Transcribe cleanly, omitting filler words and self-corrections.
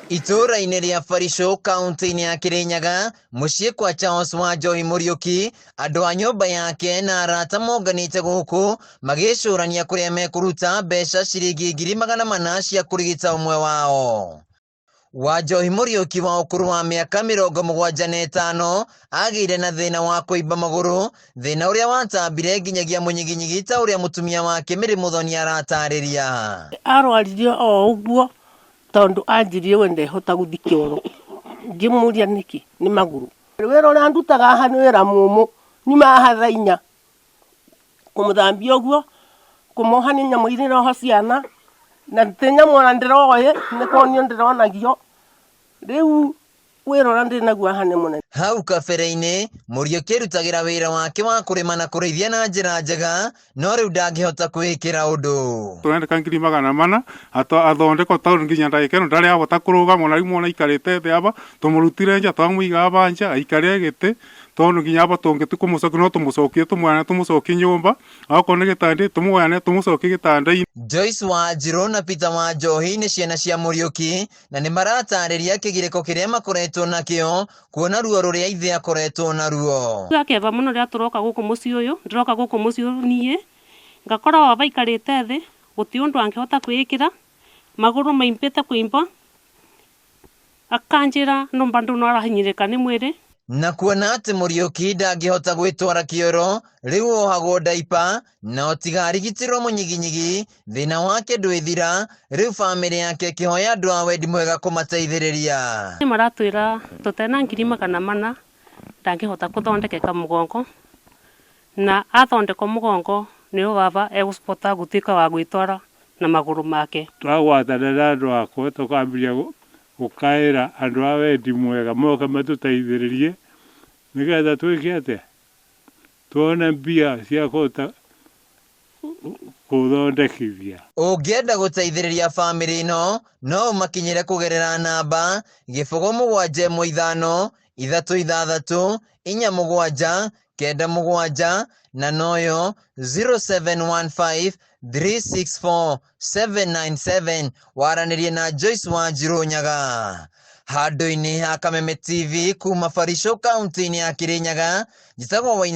Itũũra-inĩ rĩa Barisũ kaunti-inĩ ya Kĩrĩnyaga mũciĩ kwa Charles Wanjohi Mũriũki, andũ a nyũmba yake na arata monganĩte gũkũ magĩcũrania kũrĩa mekũruta mbeca ciringi 400,000 cia kũrigita ũmwe wao. Wanjohi Mũriũki wa ũkũrũ wa mĩaka 75 agĩire na thĩna wa kũimba magũrũ, thĩna ũrĩa watambire nginyagia mũnyiginyigi ta ũrĩa mũtumia wake Mary Mũthoni aratarĩria. Arwarire o ũguo tondũ anjirie we ndehota gũthiĩ kĩoro, ngĩmũria nĩkĩ, nĩ magũrũ. Wĩra ũrĩa ndutaga haha nĩ wĩra mũmũ, nyuma haha thaa inya kũmũthambia ũguo, kũmoha nĩ nyamũ iria iroha ciana, na ti nyamũ ona ndĩroĩ, nĩ kuonio ndĩronagio, rĩu wĩra ũrĩa ndĩ naguo haha nĩ mũnene. Hau kabere-inĩ Mũriũki arutagĩra wĩra wake wa kũrĩma na kũrĩithia na njĩra njega, no rĩu ndangĩhota kwĩĩkĩra ũndũ. Tũrendeka 400,000 athondekwo tondũ nginya ndagĩka ĩno ndarĩ ahota kũrũgama ona rĩu mwana aikarĩte thĩ aba tũmũrutire nja twamũiga aba nja aikarĩre gĩtĩ tondũ nginya aba tũngĩtua kũmũcokia no tũmũcokie tũmũheane tũmũcokie nyũmba okorwo nĩ gĩtanda tũmũheane tũmũcokie gĩtanda-inĩ. Joyce Wanjirũ na Peter Wanjohi nĩ ciana cia Mũriũki na nĩ maratarĩria kĩgirĩko kĩrĩa makoretwo nakĩo kuona ruo rũrĩa ithe akoretwo naruo. Gakeba mũno rĩrĩa tũroka gũkũ mũciĩ ũyũ, ndĩroka gũkũ mũciĩ ũyũ niĩ, ngakora baba aikarĩte thĩ, gũtirĩ ũndũ angĩhota kwĩĩkĩra, magũrũ maimbĩte kũimba, akanjĩra no bado no arahinyĩrĩrĩka nĩ mwĩrĩ. Na kuona atĩ Mũriũki ndangĩhota gwĩtwara kĩoro, rĩu ohagwo ndaipa na otiga arigitĩrwo mũnyiginyigi, thĩna wake ndwĩthira, rĩu bamĩrĩ yake ĩkĩhoya andũ a wendi mwega kũmateithĩrĩria. Nĩ maratwĩra tũtena 400,000 ndangĩhota kũthondekeka mũgongo, na athondekwo mũgongo nĩo baba egũbota gũtuĩka wa gwĩtwara na magũrũ make. Twagwatana na andũ akwa tũkambĩrĩria gũkaĩra andũ a wendi mwega moke matũteithĩrĩrie nĩgetha twĩke atĩa, tuone mbia cia kũhota kũthondekithia. Ũngĩenda gũteithĩrĩria bamĩrĩ ĩno no ũmakinyĩre kũgerera namba 0 7 1 5 3 6 4 7 9 7 na noyo 0715 364 797 waranĩrie na Joyce Wanjirũ Nyaga. Handũ-inĩ ha Kameme TV kuma Barisũ kaunti-inĩ ya Kĩrĩnyaga, njĩtagwo Wainĩ.